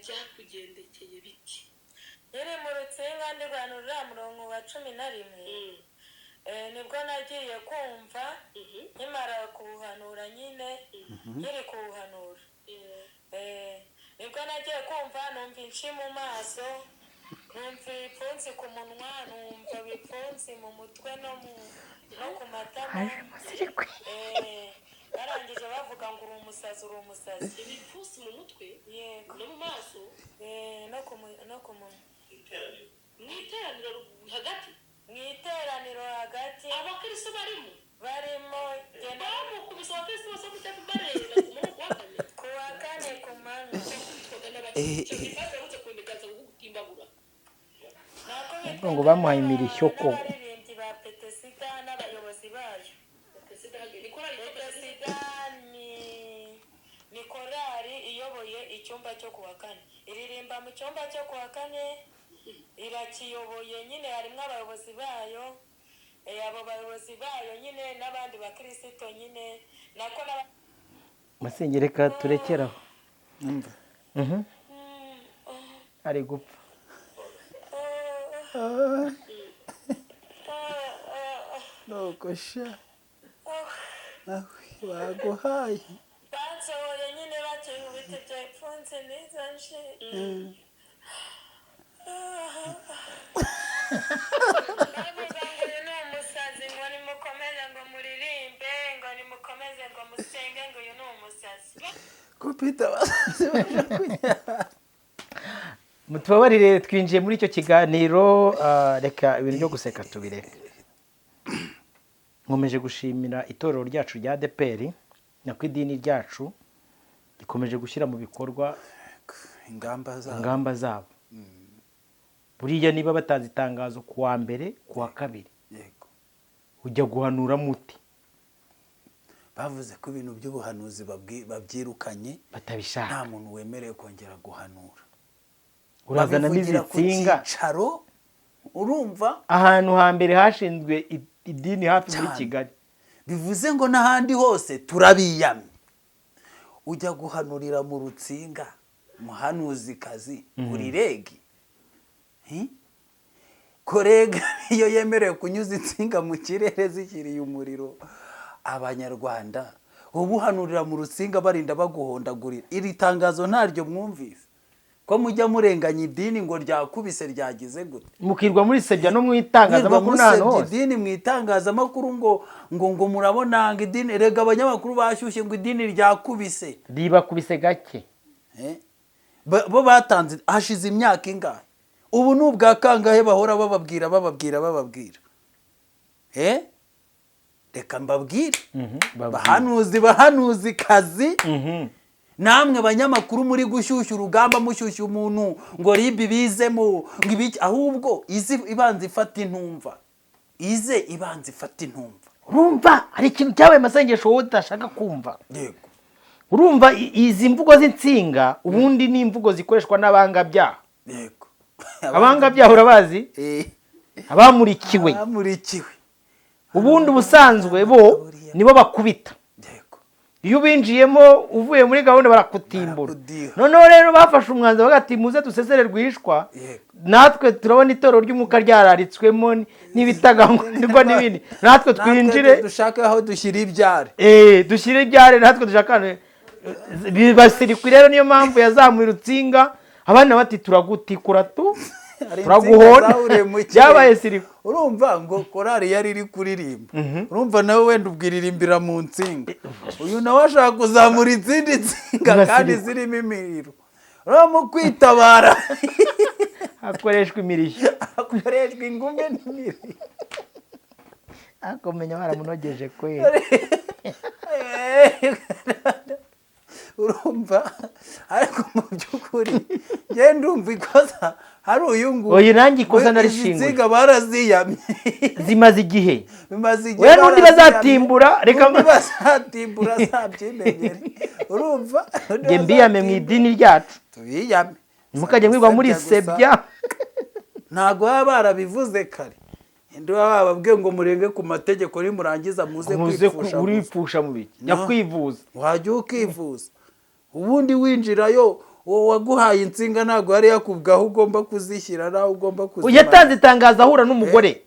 Byakugendekeye biti? Nkiri mu rutsinga ndi guhanura uriya murongo wa 11, nibwo nagiye kumva nkimara kuwuhanura nyine, nkiri kuwuhanura, nibwo nagiye kumva numva inshi mu maso, numva ibipfunsi ku munwa, numva ibipfunsi mu mutwe no ku matama. Hajemo sirikwi. Barangije bavuga ngo uri umusazi, uri umusazi. Ibipfunsi mu mutwe? Yego. No mu maso? No ku munwa. Mu iteraniro hagati? Mu iteraniro hagati. Abakristo barimo? Barimo genda. Bamukubise abakristo bose mu cyapa bareba ku maboko wa kane? Ku wa kane ku manywa. Ahubwo ngo bamuhaye imirishyo koko. N'abaririmbyi ba Petesida n'abayobozi bayo. Petesida ni korali iyoboye icyumba cyo ku wa kane, iririmba mu cyumba cyo ku wa kane, irakiyoboye nyine. Harimo abayobozi bayo, abo bayobozi bayo nyine n'abandi bakirisito nyine nako Masenge, reka turekeraho. Ari gupfa. Nuko sha nawe baguhaye. Bansohoye nyine bakinkubita ibyo bipfunsi n'izo nshi. Bavuga ngo uyu ni umusazi, ngo nimukomeze ngo muririmbe, ngo nimukomeze ngo musenge, ngo uyu ni umusazi. Kupita abasazi baje kunyara. Mutubabarire twinjiye muri icyo kiganiro. Reka ibintu byo guseka tubireke. Nkomeje gushimira itorero ryacu rya ADEPR, nako idini ryacu rikomeje gushyira mu bikorwa ingamba zabo. Ingamba zabo. Buriya niba batanze itangazo ku wa mbere, ku wa kabiri ujya guhanura muti? Bavuze ko ibintu by'ubuhanuzi babyirukanye, nta batabishaka muntu wemerewe kongera guhanura. Urazana Babivugira ku n'izi nsinga cyicaro, urumva? Ahantu hambere hashinzwe idini hafi muri Cyane. Kigali. Bivuze ngo n'ahandi hose turabiyamye. Ujya guhanurira mu rutsinga, muhanuzikazi, uri regi? Hi? Ko rega iyo yemerewe kunyuza insinga mu kirere zishyiriye umuriro abanyarwanda, ubuhanurira mu rutsinga barinda baguhondagurira. Iri tangazo ntaryo mwumvise? Ko mujya murenganya idini ngo ryakubise, ryagize gute? Mukirwa muri sebya no mu itangazamakuru n'ahantu musebya hose. Idini mu itangazamakuru ngo murabona ngo idini, rega abanyamakuru bashyushye ngo idini ryakubise. Ribakubise gake. Eh? Bo batanze hashize imyaka ingahe? Ubu ni ubwa kangahe bahora bababwira, bababwira, bababwira? Eh? Reka mbabwire. Babwire. Bahanuzi, bahanuzi kazi, namwe banyamakuru muri gushyushya urugamba, mushyushya umuntu ngo ribi bizemo, ngo ibiki, ahubwo izi ibanza ifata intumva, ize ibanza ifata intumva. Urumva hari ikintu cyabaye amasengesho wowe udashaka kumva. Yego. Urumva izi mvugo z'insinga ubundi ni imvugo zikoreshwa n'abangabyaha. Abangabyaha urabazi? Eh. Abamurikiwe. Abamurikiwe. Ubundi ubusanzwe bo nibo bakubita. Iyo ubinjiyemo uvuye muri gahunda barakutimbura. Barakudiha. Noneho rero bafashe umwanzuro bati muze dusezere rwihishwa. Natwe turabona itorero ry'umwuka ryararitswemo n'ibitagangwa n'ibindi, natwe twinjire. Dushake aho dushyira ibyare. Dushyire ibyare, natwe dushaka basirikwi. Rero niyo mpamvu yazamuye urutsinga, abana bati turagutikura tu Hari turaguhonda. insinga zahuriye mu kirere. Byabaye sirikwi. Urumva ngo korari yari iri kuririmba, urumva nawe wenda ubwiririmbira mu nsinga, uyu nawe ashaka kuzamura izindi nsinga Nka kandi sirikwi. zirimo imiriro, urabona mu kwitabara hakoreshwa imirishyo. Hakoreshwa ingume n'imiriro. Akomenya baramunogeje kweri. Urumva, ariko mu by'ukuri njye ndumva ikosa hari uyu nguyu. Oya, nanjye ikosa We, izi narishinguye. nsinga baraziyamye. Zimaze igihe. Bimaze igihe. Oya, n'undi baraziyamye. bazatimbura, reka N'undi bazatimbura azabyimenyere, urumva? N'undi Njye mbiyame mu bazatimbura. idini ryacu. Tubiyame. Ntimukajye mwirwa muri Gusebya gusa. sebya. Ntabwo baba barabivuze kare, indi baba bababwiye ngo murenge ku mategeko, nimurangiza muze muze kwipfusha gusa. Uripfusha mu biki? Jya No. kwivuza. Wajya ukivuza ubundi winjirayo. Uwo waguhaye insinga ntabwo yari yakubwiye aho ugomba kuzishyira n'aho ugomba kuzimanika. Yatanze itangazo ahura n'umugore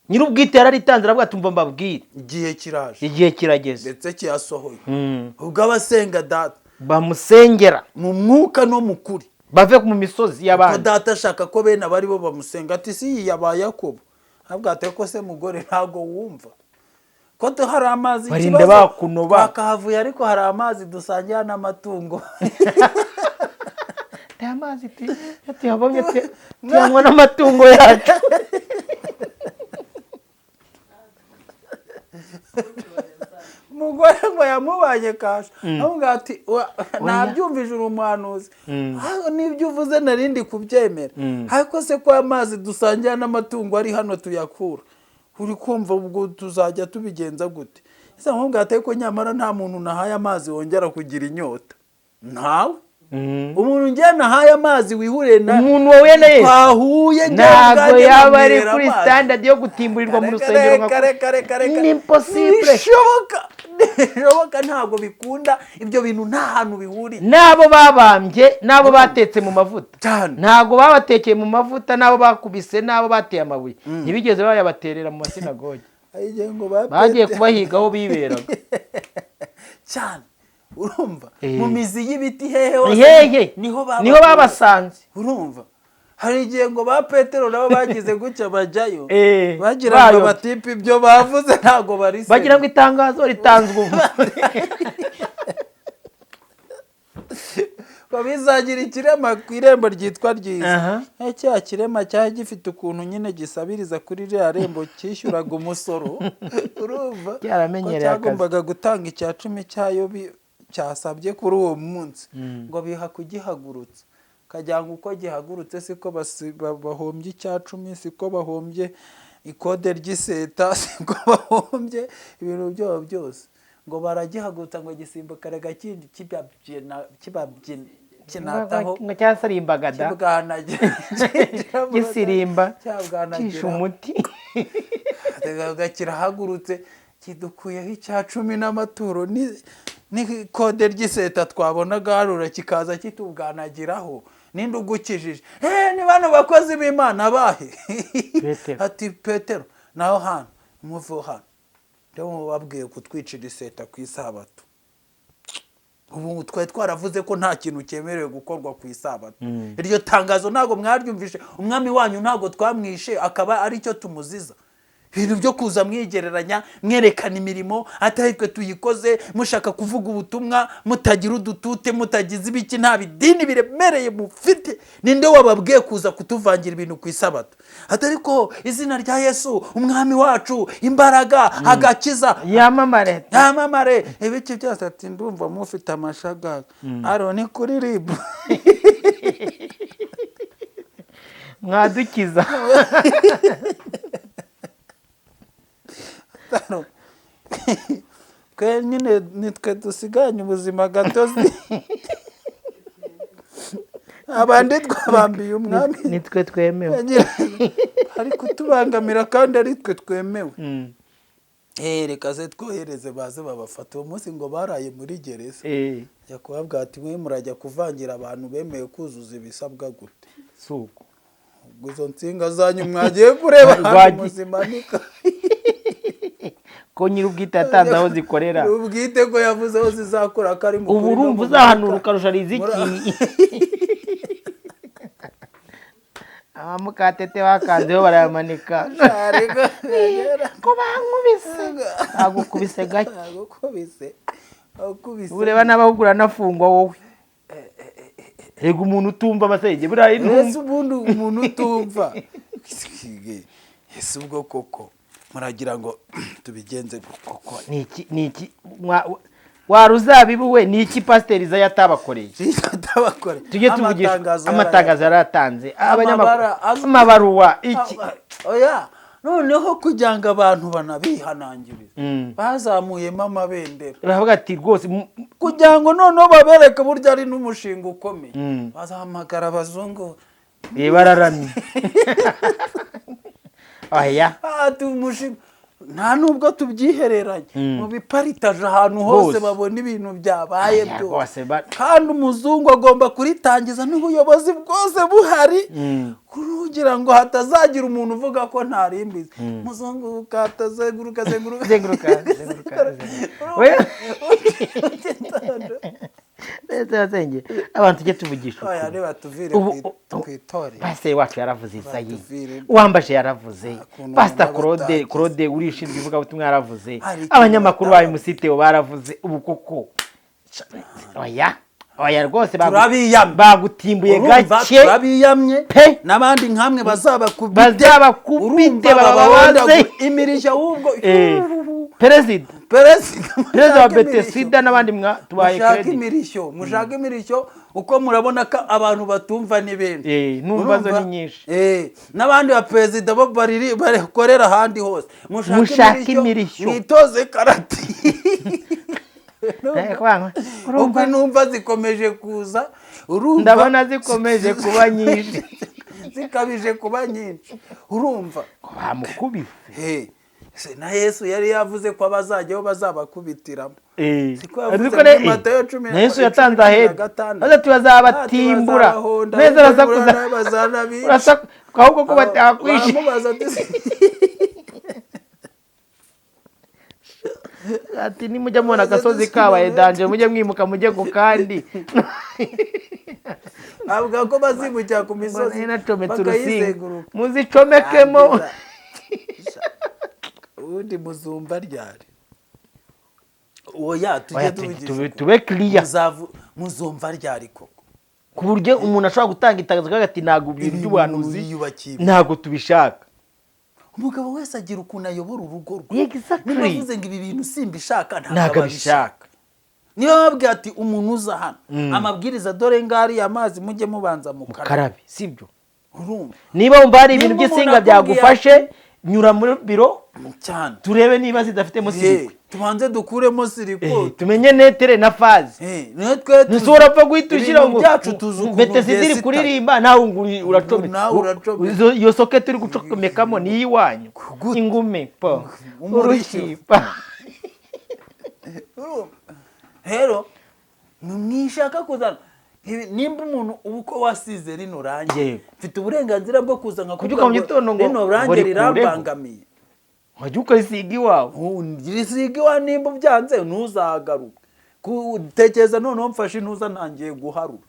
nyir'ubwite, yararitanze, aravuga ati: "Umva mbabwire." Igihe kiraje. Igihe kirageze. Ndetse kiyasohoye ubwo abasenga Data bamusengera mu mwuka no mu kuri, bave mu misozi ko y'abandi. Data ashaka ko bene aba ari bo bamusenga. Ati: "Si iyi yabaye Yakobo?" Avuga ati: "Ko se mugore, ntabwo wumva ko hari amazi?" Barinda Ikibazo, bakunoba. twakahavuye, ariko hari amazi dusangira n'amatungo. Aya mazi iyo tuyabonye tuyanywa n'amatungo yacu. Umugore ngo yamubanye kasha, avuga ati: "Nabyumvije uri umuhanuzi. Ah, n'ibyo uvuze narindi kubyemera, ariko se ko amazi dusangira n'amatungo ari hano tuyakura, uri kumva ubwo tuzajya tubigenza gute?" Ese amubwira ati: "Ariko nyamara nta muntu nahaye amazi wongera kugira inyota, ntawe. Umuntu ngiye nahaye amazi wihuriye na Umuntu wahuye na Yesu twahuye njyewe ntabwo ubwanjye yaba ari nkamwihera kuri amazi." standard yo gutimburirwa mu rusengero nka Kare, kare, kare, kare. Ni impossible. Ntibishoboka, ntibishoboka, ntabwo bikunda. Ibyo bintu nta hantu bihuriye. N'abo babambye, n'abo batetse mu mavuta, Cyane. ntabwo babatekeye mu mavuta, n'abo bakubise, n'abo bateye amabuye, ntibigeze bayabaterera mu masinagogi. Ayigiye ngo ba Bagiye Petero. kubahiga aho biberaga. Cyane, urumva, Eh. mu mizi y'ibiti, hehe hose, Hehe. niho Niho babasanze. Urumva, hari igihe ngo ba Petero nabo bagize gutya bajyayo, bagira ngo bayobye. Batipe ibyo bavuze ntabwo bari Bagira ngo itangazo ritanzwe ubu. Ngo bizagira ikirema ku irembo ryitwa Ryiza. Aha. Cya kirema cyari gifite ukuntu nyine gisabiriza kuri ririya rembo, cyishyuraga umusoro, urumva, Cyaramenyereye ko cyagombaga gutanga icya cumi cyayo cyasabye kuri uwo munsi. Ngo biha kugihagurutsa, kagira ngo uko gihagurutse siko bahombye icya cumi, siko bahombye ikode ry'iseta, siko bahombye ibintu byabo byose. Ngo baragihagurutsa, ngo gisimbuka rega kibabyinataho. Ngo cyasarimbaga da. Kibwanagira. Gisirimba. Cyabwanagira. Kishe umuti. Kirahagurutse, kidukuyeho icya cumi n'amaturo n'ikode ry'iseta twabonaga harura, kikaza kitubwanagiraho. Ninde ugukijije? Ni bano bakozi b'Imana bahe? Petero. Ati: "Petero, naho hano muve hano, ndabona babwiye kutwicira iseta ku isabato. Ubu twari twaravuze ko nta kintu cyemerewe gukorwa ku isabato. Iryo tangazo ntabwo mwaryumvishe? Umwami wanyu ntabwo twamwishe, akaba aricyo tumuziza? Ibintu byo kuza mwigereranya, mwerekana imirimo atari twe tuyikoze, mushaka kuvuga ubutumwa mutagira udutute, mutagize ibiki, nta bidini biremereye mufite, ninde wababwiye kuza kutuvangira ibintu ku isabato? Atari ko izina rya Yesu umwami wacu, imbaraga, agakiza, Yamamare. yamamare, ibiki byose." Ati: "Ndumva mufite amashagaga aroni kuri ribu." Mwadukiza. Twe nyine nitwe dusiganye ubuzima gatozi, abandi twabambiye umwami. Nitwe twemewe. Ari kutubangamira kandi ari twe twemewe. Reka ze twohereze baze babafata. Uwo munsi ngo baraye muri gereza. Jya kubabwira ati: "Mwe murajya kuvangira abantu bemeye kuzuza ibisabwa gute?" Si uko. Ubwo izo nsinga zanyu mwagiye kureba ahantu muzimanika. Ko nyir'ubwite yatanze aho zikorera. Ubwite ko yavuze aho zizakora, ko ari mu Ubu kuri no urumva mu uzahanura mwuka. ukarusha riziki. Abamukatete bakanzeho barayamanika. Ko bankubise, bagukubise gake. Bagukubise, bagukubise. Ureba n'abahugura anafungwa wowe. Rega umuntu utumva amasenge buriya Ese ubundi umuntu utumva, ese ubwo koko muragira ngo tubigenze koko? Ni iki, ni iki wa ruzabibu we, ni iki pasiteri Izayi atabakoreye? Atabakore. Tujye tuvugisha. Amatangazo. Amatangazo yaratanze, abanyamakuru, Amabara amabaruwa, iki. Oya, noneho kugira ngo abantu banabihanangirize, bazamuyemo amabendera. Baravuga ati rwose Kugira ngo noneho babereke burya ari n'umushinga ukomeye, bazahamagara abazungu. Bararamye, oya. Ati umushinga Nta nubwo tubyihereranye, mu biparitaje ahantu hose Hose. babona ibintu byabaye Aya, byose. rwose Kandi umuzungu agomba kuritangiza n'ubuyobozi bwose buhari, kugira ngo hatazagira umuntu uvuga ko ntarimbizi. Muzungu katazenguruka, zenguruka, Zenguruka, zenguruka, zenguruka. Oya. Ndetse basenge, abantu tujye tuvugisha Oya, ukuri. nibatuvire ku itorero. Pasiteri wacu yaravuze, Isayi Batuvire. Uwambaje yaravuze, Ukuntu Pasita baba Claude, batagize. Claude urishinzwe ivugabutumwa yaravuze, Hari ikintu abanyamakuru batazi. ba Musiteo baravuze. Ubu koko, oya, oya rwose, Turabiyamye. bagutimbuye Urumva, gake turabiyamye pe. N'abandi nkamwe bazabakubite. Bazabakubite, Urumva, bababaze. babahondagure imirishyo ahubwo. Perezida, Perezida, perezida wa mushake imirishyo. Betesida n'abandi mwa tubaye Mushake credit. imirishyo, mushake imirishyo, uko murabona ko abantu batumva ni benshi. Numva zo Urumva? ni nyinshi. N'abandi ba perezida bo bakorera ahandi hose, mushake Mushake imirishyo, imirishyo. mwitoze karate. Kwanga. Ubwo Urumva, numva zikomeje kuza, urumva ndabona zikomeje kuba nyinshi. Zikabije kuba nyinshi, urumva. Bamukubise. He, se na Yesu yari yavuze ko abazajyaho bazabakubitiramo. Siko yavuze Ariko muri Matayo cumi na Yesu cumi yatanze na ahedi gatandatu. maze tubazabatimbura. Ati bazabahonda, neza arasakuza. bazanabica. Ahubwo ko batakwishe. Baramubaza ati Ati nimujya mubona agasozi kabaye danje, mujye mwimuka mujye ku kandi. Avuga ko bazimukira ku misozi Nacometse urusinga, bakayizenguruka. muzicomekemo. Ubundi muzumva ryari? Oya, tujye Oya, tuvugisha ukuri. tube clear. Muzumva ryari koko? Ku buryo umuntu ashobora gutanga itangazo akavuga ati ntabwo ibintu Ibintu by'ubuhanuzi yiyubakiye. ntabwo tubishaka. Umugabo wese agira ukuntu ayobora urugo rwe. Exactly. Niba avuze ngo ibi bintu simbishaka, ntabwo Ntabwo ababishaka. abishaka. Niba babwiye ati umuntu uza hano, amabwiriza dore ngariya amazi, mujye mubanza mukarabe. Mukarabe, sibyo? Urumva? Niba wumva hari ibintu Nimba umuntu by'insinga akubwiye byagufashe, nyura muri biro cyane turebe niba zidafitemo sirikwi. Tubanze dukuremo siriko. Tumenye netere na faze. Natwe Ntusubora apfa guhita ushyira ibintu ngo byacu tuzi ukuntu Betesida iri byesita. kuririmba, nawe ngo uracomeka. Nawe uracomeka. Iyo socket uri gucomekamo ni iy'iwanyu. Gute? Ingume po. Umurishyo. Urushyi pa. Urumva? Rero mwishaka kuzana nimba umuntu uba uko wasize rino rangi, Yego. mfite uburenganzira bwo kuza nkakubwira Kubyuka mu gitondo ngo rino rangi ngo rikureho. rirambangamiye. Wajya ukarisiga iwawe. Risiga iwawe, nimba ubyanze ntuzagaruke. Tekereza noneho mfashe intuza ntangiye guharura,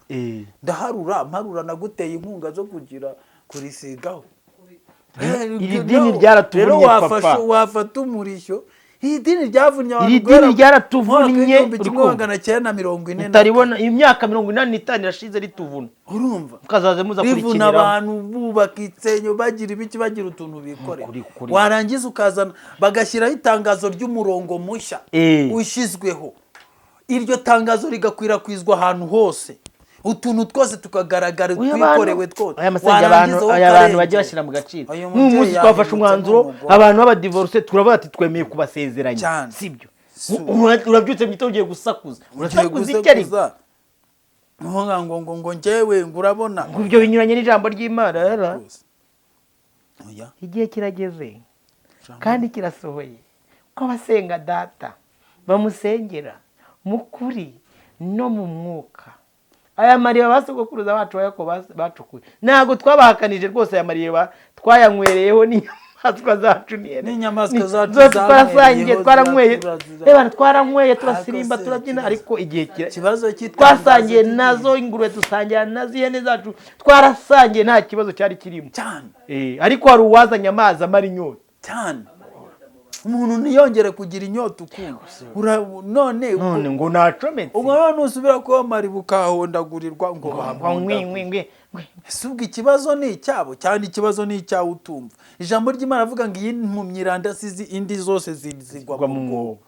ndaharura mparura, naguteye inkunga zo kugira kurisigaho. Iri dini ryaratuvunnye, Rero papa. wafata umurishyo. Iri dini ryavunnye abantu Iri dini guhera mu ryaratuvunnye, mwaka w'igihumbi uri kimwe kumva? 944. Utaribona imyaka 85 irashize rituvuna. Urumva? Mukazaza muza Rivuna kurikiniraho. abantu bubaka insenyo, bagira ibiki, bagira utuntu bikorera. Kuri. Warangiza ukazana bagashyiraho itangazo ry'umurongo mushya ushyizweho, iryo tangazo rigakwirakwizwa ahantu hose, utuntu twose tukagaragara, Uyu twikorewe twose. Aya masenge Warangiza abantu, wowe aya bantu ukarengera. bajya bashyira mu gaciro. Uyu Nk'uyu mubyeyi munsi twafashe yahindutse umwanzuro, nk'umugore. abantu b'abadivorce turavuga ati twemeye kubasezeranya. Cyane. Sibyo? Si. Urabyutse mu gitondo ugiye gusakuza, Ugiye urasakuza iki ariko? gusakuza. Ntuvuga ngo njyewe ngo urabona Ngo ibyo binyuranye n'ijambo ry'Imana rero. Rwose. Oya. Igihe kirageze kandi kirasohoye ko abasenga Data bamusengera mu kuri no mu mwuka. Aya mariba ba sogokuruza bacu ba Yakobo bacukuye, ntabwo twabahakanije rwose. Aya mariba twayanywereyeho n'inyamaswa zacu n'ihene. N'inyamaswa zacu Zose twarasangiye, zanywereyeho, twaranyweye. ziratura Reba, twaranyweye, turasirimba, Ariko se turabyina, ariko igihe ikibazo cy'itangazo twasangiye cy'igihe. nazo ingurube, dusangira nazo ihene zacu, twarasangiye, nta kibazo cyari kirimo. Cyane. Ariko hari uwazanye amazi amara inyota. Cyane, umuntu ntiyongere kugira inyota ukundi. None None ngo nacometse. Ubwo none nusubira kuba mariba ukahondagurirwa ngo Ngo ngwi bamuhondagure. ngwi ngwi ngwi. Ese ubwo ikibazo ni icyabo cyangwa ikibazo ni icyawe utumva ijambo ry'Imana avuga ngo iyi mpumyi irandasizi indi zose zigwa Zigwa mu mu mwobo?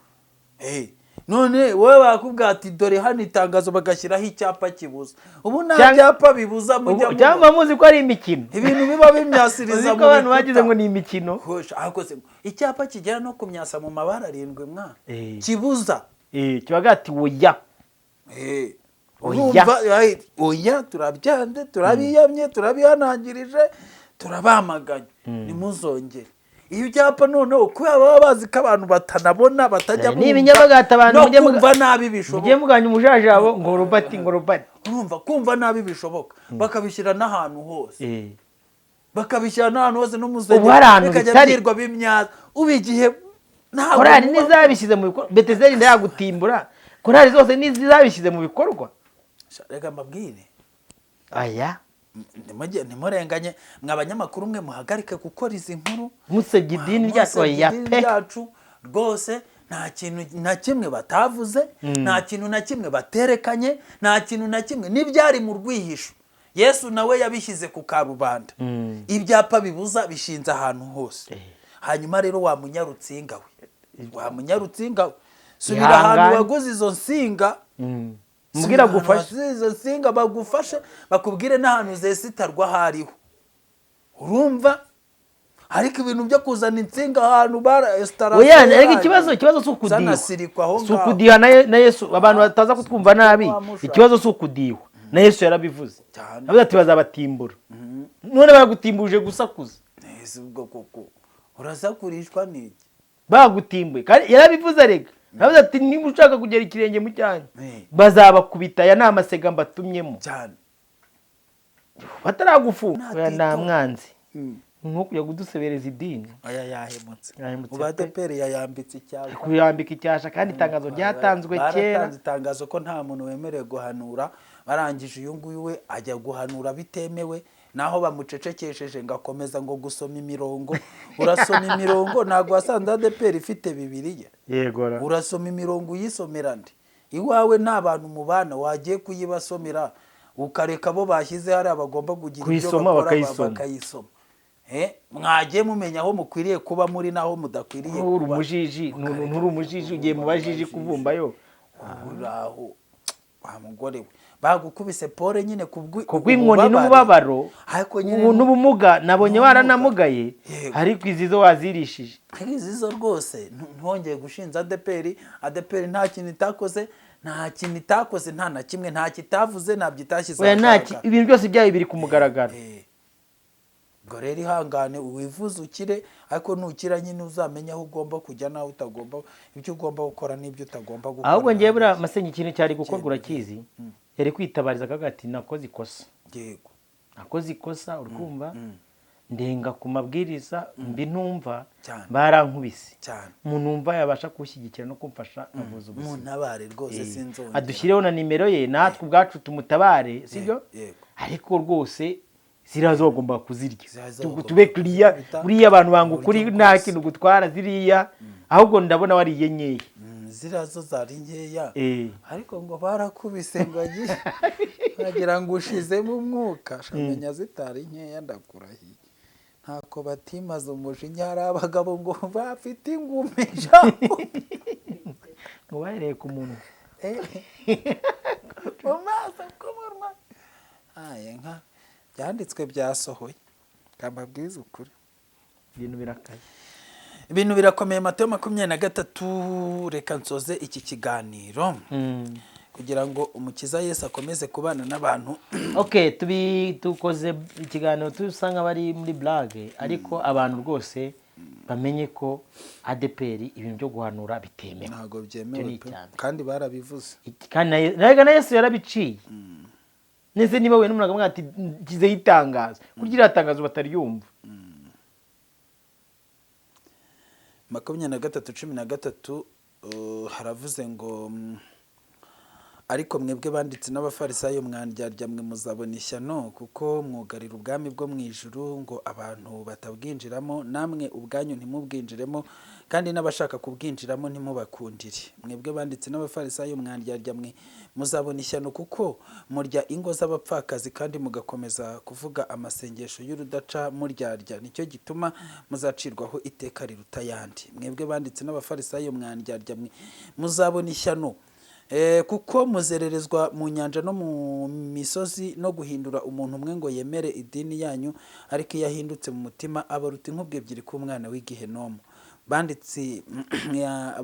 mwobo. None wowe bakubwira ati dore hano itangazo, bagashyiraho icyapa kibuza. Ubu nta byapa bibuza mujya Ubu- cyangwa mubona. muzi ko ari imikino. Ibintu biba bimyasiriza Uzi mu ko abantu bikuta. bagize ngo ni imikino. Hosha, ahubwo se icyapa kigera no kumyasa mu mabara arindwi mwa kibuza. Kibaga ati oya. Oya. Urumva, oya, turabyanze, turabiyamye, turabihanangirije, turabamaganye, ntimuzongere. Ibyapa noneho kubera baba bazi ko abantu batanabona, batajya Ni ibinyabagata abantu no mujye kumva nabi bishoboka. Mujye muganya umujajabo ngo Robert, ngo Robert. Urumva, kumva nabi bishoboka, bakabishyira n'ahantu hose, bakabishyira n'ahantu hose no mu Ubu hari ahantu bikajya bitari. byirwa b'imyaza. Ubu igihe ntabwo Korali ntizabishyize mu bikorwa, Betezeri ndayagutimbura, korali zose ntizabishyize mu bikorwa. Reka mbabwire. Aya. Ntimurenganye mwa banyamakuru mwe, muhagarike gukora izi nkuru. Musebye idini ryacu. Musebye Oya idini pe. ryacu rwose. Nta kintu na kimwe batavuze, nta kintu na kimwe baterekanye, nta kintu na kimwe n'ibyari mu rwihisho Yesu nawe yabishyize ku karubanda. Ibyapa bibuza bishinze ahantu hose. Hanyuma rero wa munyarutsinga we, wa munyarutsinga we, subira ahantu Ihangane. waguze izo nsinga. Mubwira Subira ahantu agufashe. waguze izo nsinga, bagufashe, bakubwire n'ahantu zesitarwa aho ariho. Urumva, ariko ibintu byo kuzana insinga ahantu bara Oya, ariko ikibazo si ukudiha. Zanasirikwa aho Si ngaho. ukudiha na Yesu, abantu bataza kutwumva nabi. Wamusha. Ikibazo si ukudihwa, na Yesu yarabivuze. Cyane. Avuze ati bazabatimbura. None baragutimbuje gusakuza. Neza, ubwo koko urasakurishwa n'iki? Bagutimbuye kandi yarabivuze. Arega aravuze ati niba ushaka kugera ikirenge mu cyanyu, bazabakubita, aya ni amasega mbatumyemo. Cyane. Bataragufunga. Nta Oya, nta tito. mwanzi nko kujya kudusebereza idini. Aya yahemutse. Yahemutse Mu pe. badeperi yayambitse icyapa. Kuyambika icyasha, kandi itangazo ryatanzwe kera. Baratanze itangazo ko nta muntu wemerewe guhanura. Barangije uyu nguyu we ajya guhanura bitemewe, naho bamucecekesheje ngo akomeza ngo gusoma imirongo. Urasoma imirongo, ntabwo wasanze ADEPR ifite Bibiliya? Yegora. Urasoma imirongo uyisomera nde? Iwawe nta bantu mubana, wagiye kuyibasomera ukareka abo bashyize hariya bagomba kugira ibyo Kuyisoma, bakora bakayisoma. Bakayisoma. Mwagiye mumenya aho mukwiriye kuba muri n'aho mudakwiriye Nturi kuba. umujiji, nturi umujiji, ugiye mu bajiji kuvumbayo. Uraho wa mugore we, bagukubise pole nyine kubwi Kubw'inkoni ububabare. N'umubabaro Ariko nyine ubu n'ubumuga nabonye n'ubumuga. waranamugaye. Yego. Ariko izi zo wazirishije. Izi zo rwose ntongeye gushinja ADEPR. ADEPR nta kintu itakoze, nta kintu itakoze, nta na kimwe, nta kitavuze, ntabyo itashyize Oya, nta ahagaragara. ibintu byose byayo biri ku mugaragaro. Ubwo rero ihangane wivuze ukire, ariko nukira nyine uzamenye aho ugomba kujya n'aho utagomba, ibyo ugomba gukora n'ibyo utagomba gukora. Ahubwo ngewe buriya masenga, ikintu cyari gukorwa urakizi, yari kwitabariza akavuga ati nakoze ikosa. Yego. Nakoze ikosa, urikumva, ndenga ku mabwiriza mbi, ntumva. Cyane. Barankubise. Cyane. Umuntu wumva yabasha kuwushyigikira no kumfasha nkavuza ubuzima. Muntabare rwose, sinzongera. Adushyireho na nimero ye, natwe ubwacu tumutabare, sibyo? Yego. Ariko rwose ziriya zo bagomba kuzirya. Ziriya zo bagomba Tube kiriya. kuzikubita Buriya abantu banga mu ukuri, buryo nta bwose. kintu gutwara ziriya, ahubwo ndabona wariye nkeya. Ziriya zo zari nkeya. Eh. Ariko ngo barakubise ngo agiye wagira ngo ushizemo umwuka, shamenya zitari nkeya, ndakurahiye. Ntako batimaze umujinya, hari abagabo ngo bafite ingumi ijambo. Ngo bahereye ku munwa. Mu maso, ku munwa. Aye nka byanditswe byasohoye, mbabwize ukuri. Ibintu birakaye. Ibintu birakomeye. Matayo 23, reka nsoze iki kiganiro kugira ngo Umukiza Yesu akomeze kubana n'abantu. Ok, tubi dukoze ikiganiro dusa nk'abari muri blague, ariko abantu rwose bamenye ko ADEPR ibintu byo guhanura bitemewe. Ntabwo Icyo byemewe ni pe. icya mbere. Kandi barabivuze. Kandi na Yesu yarabiciye nese. Niba we n'umuntu akavuga ati nshyizeho itangazo, kurya iriya tangazo bataryumva. 23:13, haravuze ngo ariko mwebwe banditsi n'Abafarisayo mwandyarya mwe, muzabona ishyano, kuko mwugarira ubwami bwo mu ijuru ngo abantu batabwinjiramo, namwe ubwanyu ntimubwinjiremo, kandi n'abashaka kubwinjiramo ntimubakundire. Mwebwe banditsi n'Abafarisayo mwandyarya mwe, muzabona ishyano, kuko murya ingo z'abapfakazi kandi mugakomeza kuvuga amasengesho y'urudaca muryarya, nicyo gituma muzacirwaho iteka riruta ayandi. Mwebwe banditsi n'Abafarisayo mwandyarya mwe, muzabona ishyano, kuko muzererezwa mu nyanja no mu misozi no guhindura umuntu umwe ngo yemere idini yanyu, ariko iyo ahindutse mu mutima abaruta inkubwe ebyiri k'umwana w'igihenomu. Banditsi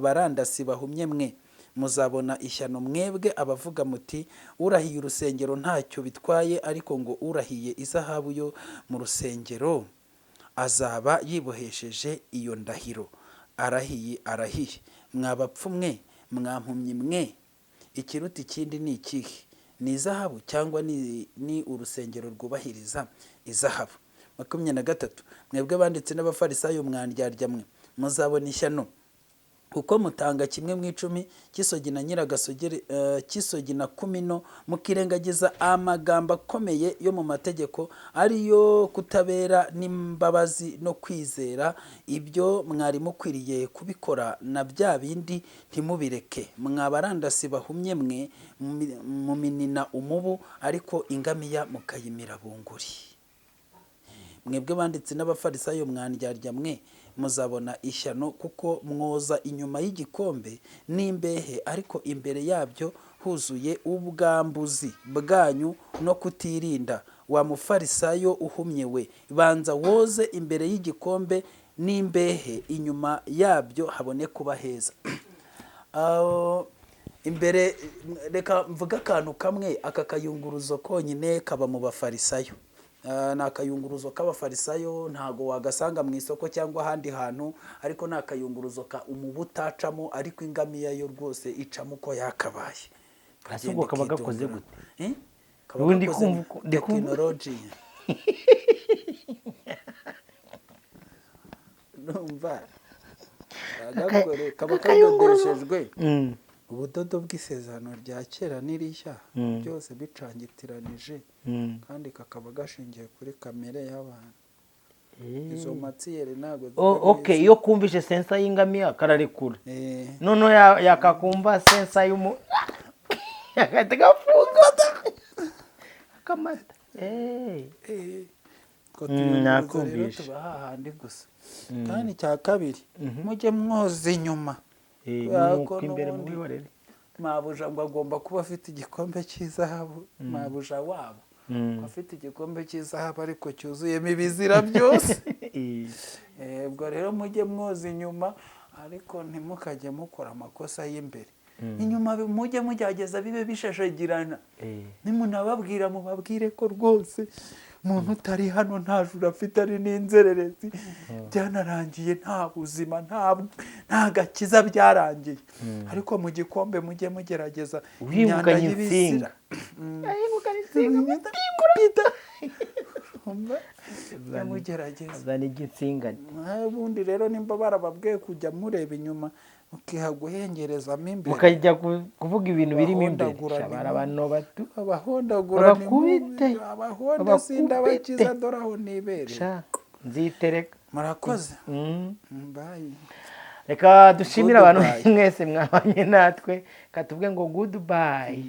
barandasi bahumye mwe, muzabona ishyano, mwebwe abavuga muti urahiye urusengero ntacyo bitwaye, ariko ngo urahiye izahabu yo mu rusengero Azaba yibohesheje iyo ndahiro arahiye arahiye. Mwa bapfu mwe, mwa mpumyi mwe, ikiruta ikindi ni ikihe? Ni izahabu cyangwa ni urusengero rwubahiriza izahabu? 23. Mwebwe banditsi n'Abafarisayo, mwandyarya mwe, muzabona ishyano, kuko mutanga kimwe mu icumi cy'isogi na nyiragasogeri, cy'isogi na kumino, mukirengagiza amagambo akomeye yo mu mategeko, ariyo kutabera n'imbabazi no kwizera. Ibyo mwari mukwiriye kubikora, na bya bindi ntimubireke. Mwabarandasi bahumye mwe, muminina umubu, ariko ingamiya mukayimira bunguri. Mwebwe banditsi n'Abafarisayo, mwandyarya mwe, muzabona ishyano, kuko mwoza inyuma y'igikombe n'imbehe, ariko imbere yabyo huzuye ubwambuzi bwanyu no kutirinda. Wa mufarisayo uhumye we, banza woze imbere y'igikombe n'imbehe, inyuma yabyo habone kuba heza. Aho, imbere, reka mvuge akantu kamwe. Aka kayunguruzo konyine kaba mu Bafarisayo. Ni akayunguruzo k'Abafarisayo, ntago wagasanga mu isoko cyangwa ahandi hantu, ariko ni akayunguruzo ka umubu utacamo, ariko ingamiya yo rwose icamo uko yakabaye. Ese ubwo kaba gakoze Ikidungura. gute? Eh? Kaba Ubu ndi gakoze kumva ndi kumva- tekinoloji. Numva kaba Akayunguruzo. kadodeshejwe ubudodo bw'isezerano rya kera n'irishya, byose bicangitiranije, kandi kakaba gashingiye kuri kamere y'abantu. Izo matière ntabwo ziba Oh, okay, neza. iyo kumvishe sensor y'ingamiya kararekura. Noneho yakakumva sensor y'umu agahita gafunga akamata. Utwo tuyunguruzo rero Nakumvishe. tuba hahandi gusa. Kandi icya kabiri, mujye mwoza inyuma, kubera Nuko ko imbere n'ubundi mubihorere. Mabuja ngo agomba kuba afite igikombe cy'izahabu, mabuja wabo afite igikombe cy'izahabu, ariko cyuzuyemo ibizira byose. Ubwo rero mujye mwoza inyuma, ariko ntimukajye mukora amakosa y'imbere. Inyuma mujye mugerageza bibe bishashagirana. Nimunababwira, mubabwire ko rwose umuntu utari hano nta juru afite, ari n'inzererezi, byanarangiye, nta buzima, nta gakiza, byarangiye. Ariko mu gikombe mujye mugerageza imyanda Uhingukanye y'ibizira. insinga. Ahingukanye insinga. Mujye mugerageza. Azana igitsinga. Ubundi rero nimba barababwiye kujya mureba inyuma, mukiha guhengerezamo imbere, Mukajya kuvuga ibintu birimo imbere. Abahondagura Shabara abantu batu abahondagura. Babakubite. Abahonda Babakubite. sindabakiza, dore aho nibereye. Sha nzitereka. Murakoze. Bye. Reka dushimire abantu Goodbye. mwese mwabanye natwe, katuvuge ngo goodbye.